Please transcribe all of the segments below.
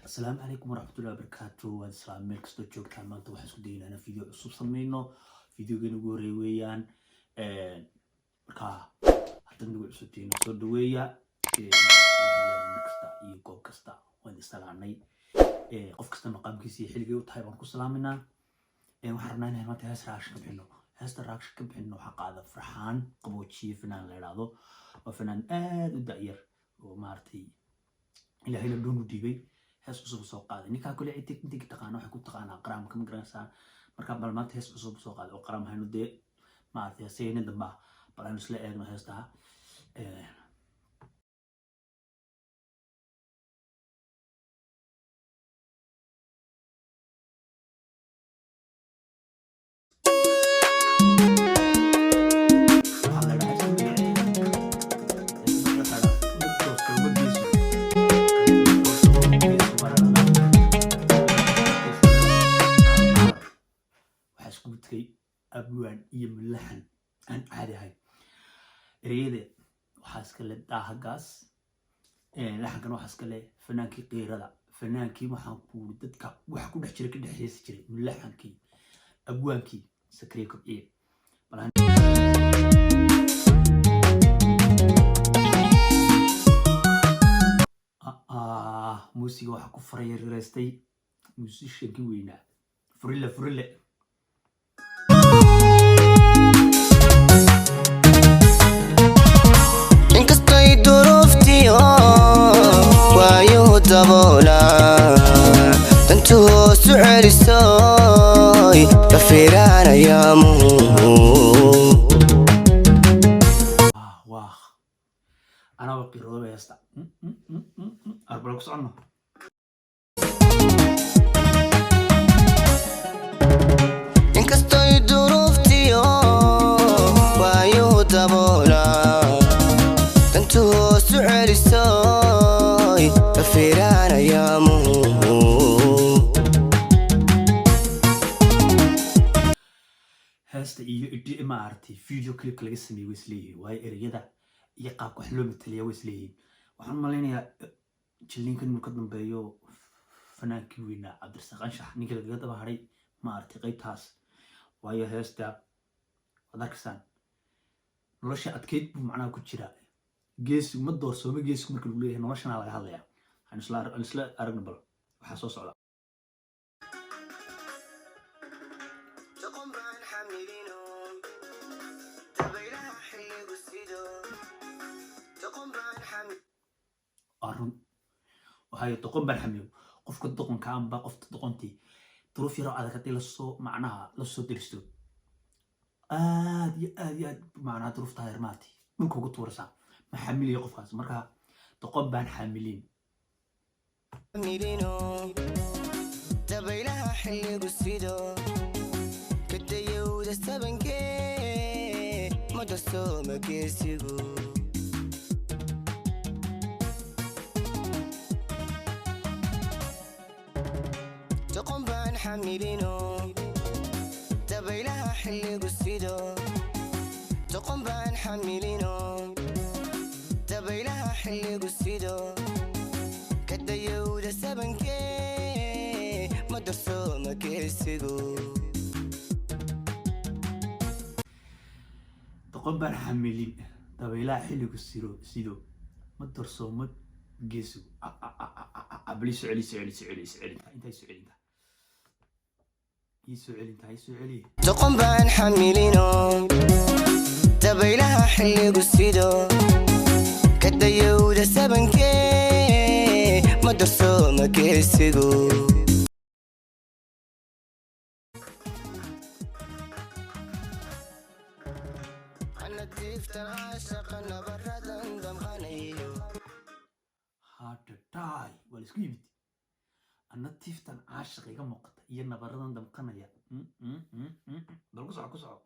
Asalaamu calaykum waraxmatullahi wabarakaatu. Waad islaam meel kastoo joogtaan. Maanta waxaan isku daynaa inaan video cusub sameyno. Videogeena ugu horreey weeyaan. Marka haddaad nagu cusubtihiin, soo dhaweeya. Mar kasta iyo goob kasta waan isalaanay. Qof kasta maqaamkiisa iyo xilligay u tahay baan ku salaaminaa. Waxaan rabnaa inaan maanta hees reaction ka bixino. Heesta reaction ka bixino waxaa qaada Farxaan Qaboojiye, fanaan la idhaahdo. Waa fanaan aad u da'yar oo maaragtay Ilaahayna dhuun u dhiibay. Hees cusub soo qaaday ninkaa. Kole ciddi intii taqaana waxay ku taqaanaa qaraamka, ma garanaysaa? Marka bal maanta hees cusub soo qaaday oo qaraam hayno dee maaragtay heesayna dambaa. Bal aynu isla eegno heestaha. Waxaa la dhahaa heesta magaceeda, heesta waxaa la dhahaa "Ma Doorsooma Geeso". Ma Doorsooma Geeso baa la dhahdaa. Waxaa iskugu tegay abwaan iyo mulaxan aan caadi ahayn. Ereyada waxaa iska le Daahagaas, laxankana waxaa iska le fanaankii qiirada, fanaankii waxaan ku dadka waxa ku dhex jira ka dhex heesi jiray, mulaxankii, abwaankii Sakariye Kobciye. Muusiga waxaa ku farayareystay musiciankii weynaa, Furile Furile. Inkastay duruuftiyo waayuhu daboola, dantu hoosu celisoy ka fiiraanayaamuhu. Waa anaba qiroodaba heesta. Arbala ku soconno. Inkastay duruuftiyo waayuhu daboola, dantu hoosu celisoy ka fiiraanayaamuhu. Heesta iyo idi maaragtay video clipka laga sameeyey way isleeyihiin, waayo ereyada iyo qaabka wax loo mataliya way isleeyihiin. Waxaan u malaynayaa jilliinkan inuu ka dambeeyo fanaankii weynaa Cabdirasaaq Anshax, ninkii lagaga daba haray maaragtay qaybtaas, waayo heesta waad arkaysaan, nolosha adkeyd buu macnaha ku jiraa. Geesigu ma doorsooma geesigu marka lagu leeyahay, noloshana laga hadlayaa. Aan isla aragno bal waxaa soo socda. Doqon baan xamilino, dabaylaha xilligu sido. Doqon baan xamil Waa run, waxay doqon baan xamiyo. Qofka doqonka amba qofta doqontii duruuf yaroo adag haddii lasoo macnaha lasoo deristo, aad iyo aad iyo aad macnaha duruuftaa yar maartay dhulka ugu tuuraysaa. Ma xamiliyo qofkaas. Marka doqon baan xamilin. Xamilino, dabaylaha xilligu sido, kadayowda sabankee, ma darsooma geesigu. Doqon baan xamilino, dabaylaha xilligu sido. Doqon baan xamilino, dabaylaha xilligu sido, kadayowda sabankee, ma darsooma geesigu. Doqon baan xamilin, dabaylaha xilligu siro sido, ma darsoomo geesigu. Bal soo celi, soo celi, soo celi, soo celinta intay soo celinta, ii soo celinta, ii soo celi. Doqon baan xamilino, dabaylaha xilligu sido, kadayowda sabankee, ma darsooma geesigu. Hadhadhaay, waa la isku yimid. Anna tiiftan caashiqa iga muuqata iyo nabaradan damqanaya. Bal ku soco, ku soco.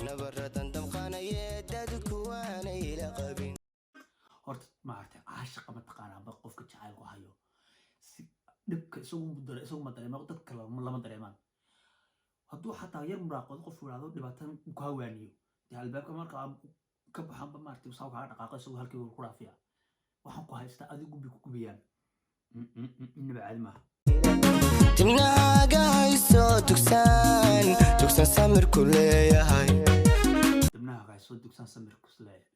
Nabaradan damqanaye dadku waanay la qabin. Horta maaragtay caashiqa mataqaanaa ba qofka jacaylku hayo si dhibka isagu ma dareemo, dad kale lama dareemaan. Hadduu xataa yar muraaqodo, qofku yidhahdo dhibaatan ku hawaaniyo, dee albaabka markaa ka baxanba maaragtay saa kaaga dhaqaaqo, isagu halkii ku dhaafiya. Waxaan ku haystaa adigu bay ku gubayaan. Inaba caadi maaha. Dibnahaaga hayso tugsaan tugsan samirku leeyahay. Dibnahaaga hayso dugsaan samirku leeyahay.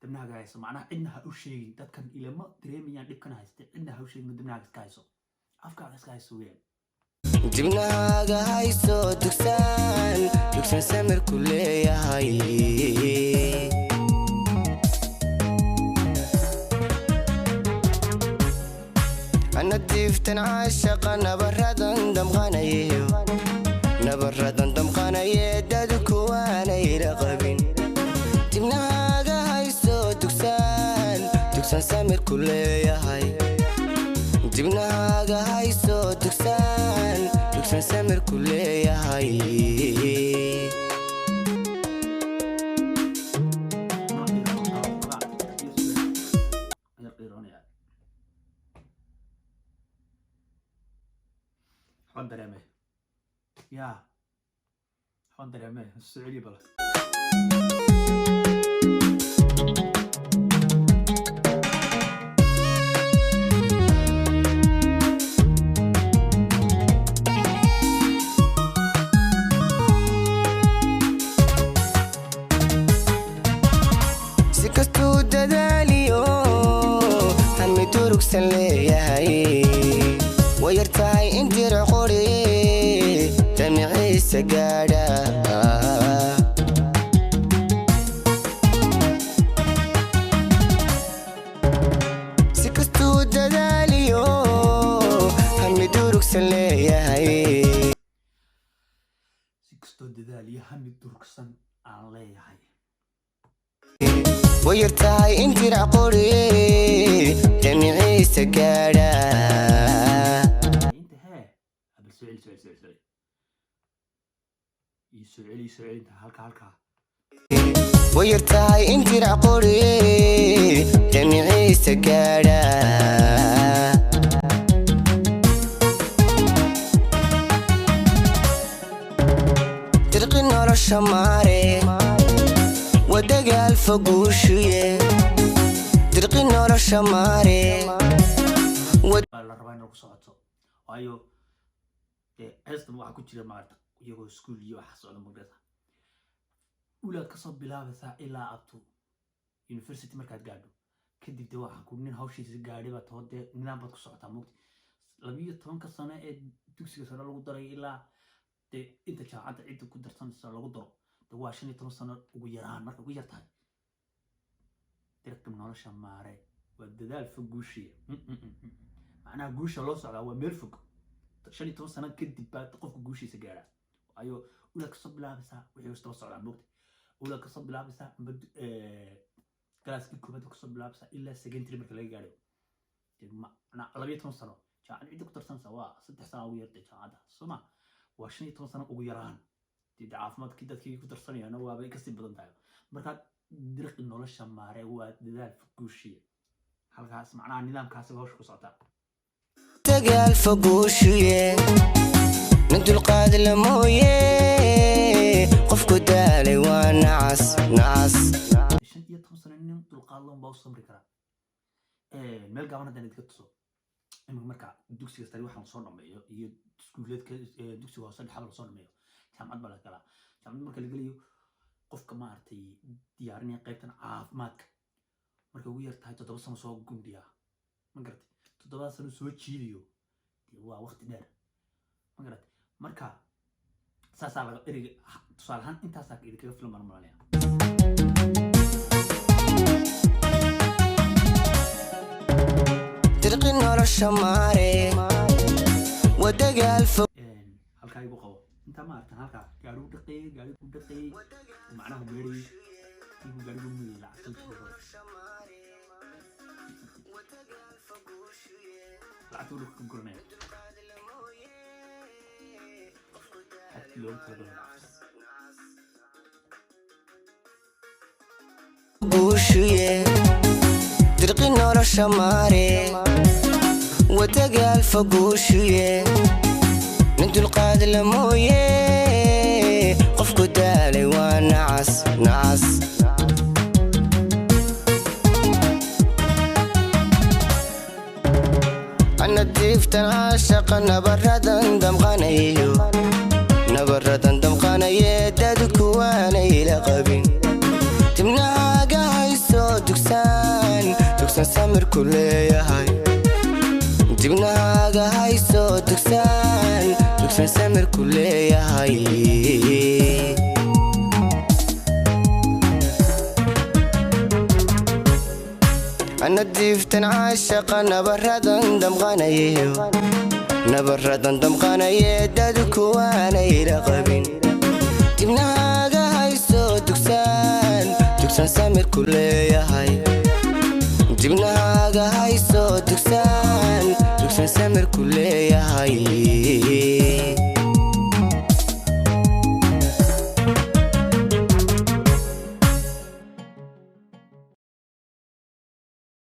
Dibnahaaga hayso, macnaha cidna ha u sheegin. Dadkan ilama dareemayaan dhibkan hayste. Cidna ha u sheegin. Dibnahaaga iska hayso, afkaaga iska hayso weeyaan. Dibnahaaga hayso tugsaan tugsan samirku leeyahay. Ana diiftan caashaqa nabaradan damqanayeyo, nabaradan damqanaye, dadku waanayla qabin. Dibnahaaga hayso tugsaan tugsan samirku leeyahay. Dibnahaaga hayso tugsaan tugsan samirku leeyahay. Yar qiiroonaya, waxbaan dareemay yaa, waxbaan dareemay. Soo celiya bal. Si kastuu dadaaliyo hami durugsan leeyahay, way yar tahay in dirac qori damiciisa gaadha. Si kastuu dadaaliyo hami durugsan leeyahay. Si kastoo dadaal iyo hami durugsan aan leeyahay, way yar tahay in dirac qori damiciisa gaadha. Inta hee bal soo celi, soo celi, soo celi, soo celi, ii soo celi, ii soo celi inta halka halkaa. Way yar tahay in dirac qori damiciisa gaadha. Dirqi nolosha maare, waa dagaal foguushuye. Dirqi nolosha maare. Baa la rabaa in lagu socoto, waayo dee heestan waxaa ku jira maarata iyagoo iskuul iyo waxa socda magrasa ulaad kasoo bilaabaysaa ilaa up to university. Markaad gaadho kadib dee waxaan ku nin hawshiisa gaadhay baa too dee nidaam baad ku socotaa mogti. 12-ka sano ee dugsiga sare lagu daray ilaa dee inta jaamacadda cidda ku darsanaysa lagu daro, dee waa 15 sano ugu yaraan marka ugu yar tahay. Dirqi nolosha maare, waa dadaal fog guushiya. Macnaha guusha loo socdaa waa meel fog. 15 sano kadib baa qofka guushiisa gaadhaa, waayo ulaad kasoo bilaabaysaa wixii istaba socdaa mogta. Ulaad kasoo bilaabaysaa amba galaaskii koobaad kasoo bilaabaysaa ilaa secondary marka laga gaadhayo. Dee 12 sano jaamacad cidda ku darsanaysa waa 3 sano ugu yartay jaamacadda soo ma, waa 15 sano ugu yaraan. Dee caafimaadkii dadkii ku darsanayaana waabay kasii badan tahay. Marka dirqi nolosha maare, waa dadaal fog guushiya. Halkaas macnaha nidaamkaasi hawsha ku socotaa. Dagaal foguushuye, nin dulqaad la mooye, qofku daalay waa nacas nacas. 15 sano nin dulqaad leh baa u samri karaa. Meel gaaban haddaan idinka tuso iminka, marka dugsiga sare waxaan soo dhameeyo iyo iskuuleedka dugsiga hoose dhexaba lasoo dhameeyo, jaamacad baa la galaa. Jaamacad marka la gelayo, qofka maaragtay diyaarinaya qaybtan caafimaadka markay ugu yar tahay 7 sano soo gundhiyaa, ma garatay? 7-da sano soo jiidayo dee waa waqti dheer, ma garatay? Marka saasaa laga ereyga tusaale ahaan intaasaa idinkaga filan baan malanaya. Dirqi nolosha maare, waa dagaal fog. Halkaa igu qabo intaa ma aragtan, halkaa gaarigu dhaqeeyey, gaarigu dhaqeeyey, macnaha meerayey, igu gaarigu mudayay lacagta dhulka ka guranaya xadkii loogu talagalay lacagta. Guushuye, dirqi nolosha maare, waa dagaal foguushuye, nin dulqaad la mooye, qofku daalay waa nacas nacas. Ana diiftan caashaqa, nabaradan damqanayo, nabaradan damqanaye, dadku waanay la qabin. Dibnahaaga hayso dugsaan, dugsan samirku leeyahay. Dibnahaaga hayso dugsaan, dugsan samirku leeyahay. Ana diiftan caashaqa, nabaradan damqanayo, nabaradan damqanaye, dadku waanay la qabin. Dibnahaaga hayso dugsaan, dugsan samirku leeyahay. Dibnahaaga hayso dugsaan, dugsan samirku leeyahay.